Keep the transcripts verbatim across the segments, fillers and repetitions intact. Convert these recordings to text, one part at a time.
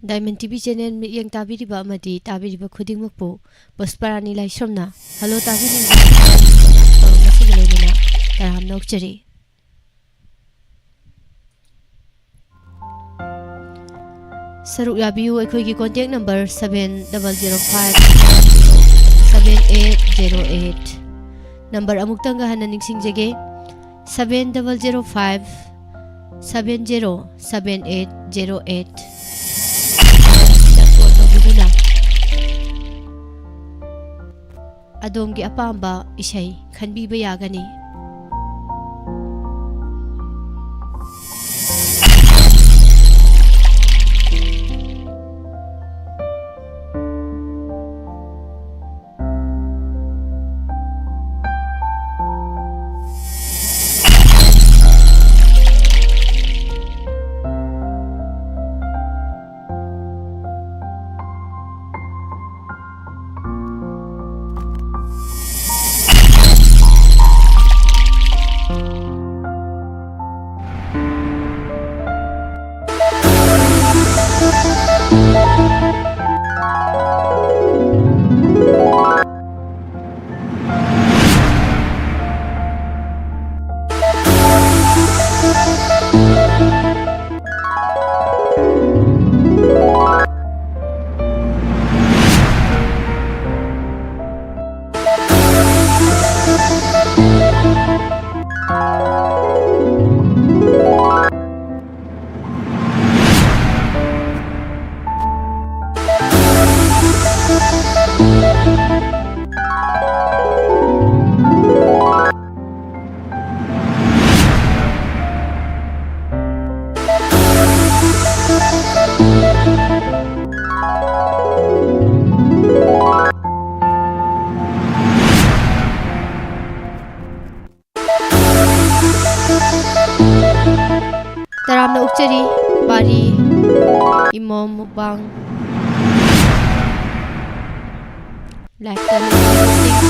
Diamond T V channel ꯃꯤꯠꯌꯦꯡ ꯇꯥꯕꯤꯔꯤꯕ ꯑꯃꯗꯤ ꯇꯥꯕꯤꯔꯤꯕ ꯈꯨꯗꯤꯡꯃꯛꯄꯨ ꯄꯨꯁꯄꯔꯥꯅꯤ ꯂꯥꯏꯁ꯭ꯔꯝꯅ hello ꯇꯥꯕꯤꯅꯤꯡꯕ ꯊꯧꯔꯝ ꯑꯁꯤꯒ ꯂꯣꯏꯅꯅ ꯇꯔꯥꯝꯅ ꯑꯣꯛꯆꯔꯤ꯫ ꯁꯔꯨꯛ ꯌꯥꯕꯤꯌꯨ꯫ ꯑꯩꯈꯣꯏꯒꯤ contact number seven double zero five seven eight zero eight꯫ Number ꯑꯃꯨꯛꯇꯪꯒ ꯍꯟꯅ ꯅꯤꯡꯁꯤꯡꯖꯒꯦ, seven double zero five seven zero seven eight zero eight꯫ ꯁꯤꯗ call ꯇꯧꯕꯤꯗꯨꯅ ꯑꯗꯣꯝꯒꯤ ꯑꯄꯥꯝꯕ ꯏꯁꯩ ꯈꯟꯕꯤꯕ ꯌꯥꯒꯅꯤ꯫ ꯇꯔꯥꯝꯅ ꯑꯣꯛꯆꯔꯤ, ꯄꯥꯔꯤ ꯏꯃꯣꯝ ꯃꯨꯛꯕꯥꯡ ꯂꯥꯏꯐꯇ ꯂꯩꯕꯤꯔꯤꯕꯁꯤꯡ꯫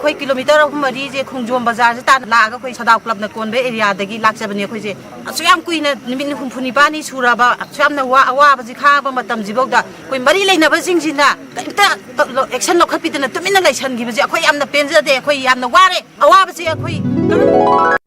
ꯑꯩꯈꯣꯏ ꯀꯤꯂꯣꯃꯤꯇꯔ ꯑꯍꯨꯝ ꯃꯔꯤꯁꯦ ꯈꯣꯡꯖꯣꯝ ꯕꯖꯥꯔꯁꯦ ꯇꯥꯟꯅ ꯂꯥꯛꯑꯒ ꯑꯩꯈꯣꯏ ꯁꯗꯥꯎ ꯀ꯭ꯂꯕꯅ ꯀꯣꯟꯕ ꯑꯦꯔꯤꯌꯥꯗꯒꯤ ꯂꯥꯛꯆꯕꯅꯦ꯫ ꯑꯩꯈꯣꯏꯁꯦ ꯑꯁꯨꯛ ꯌꯥꯝ ꯀꯨꯏꯅ, ꯅꯨꯃꯤꯠ ꯍꯨꯝꯐꯨ ꯅꯤꯄꯥꯜꯅꯤ ꯁꯨꯔꯕ, ꯑꯁꯨꯛ ꯌꯥꯝꯅ ꯋꯥ-, ꯑꯋꯥꯕꯁꯤ ꯈꯥꯡꯉꯕ ꯃꯇꯝꯁꯤꯐꯥꯎꯗ ꯑꯩꯈꯣꯏ ꯃꯔꯤ ꯂꯩꯅꯕꯁꯤꯡꯁꯤꯅ ꯀꯔꯤꯝꯇ ꯑꯦꯛꯁꯟ ꯂꯧꯈꯠꯄꯤꯗꯅ ꯇꯨꯃꯤꯟꯅ ꯂꯩꯁꯟꯈꯤꯕꯁꯦ ꯑꯩꯈꯣꯏ ꯌꯥꯝꯅ ꯄꯦꯟꯖꯗꯦ꯫ ꯑꯩꯈꯣꯏ ꯌꯥꯝꯅ ꯋꯥꯔꯦ꯫ ꯑꯋꯥꯕꯁꯦ ꯑꯩꯈꯣꯏ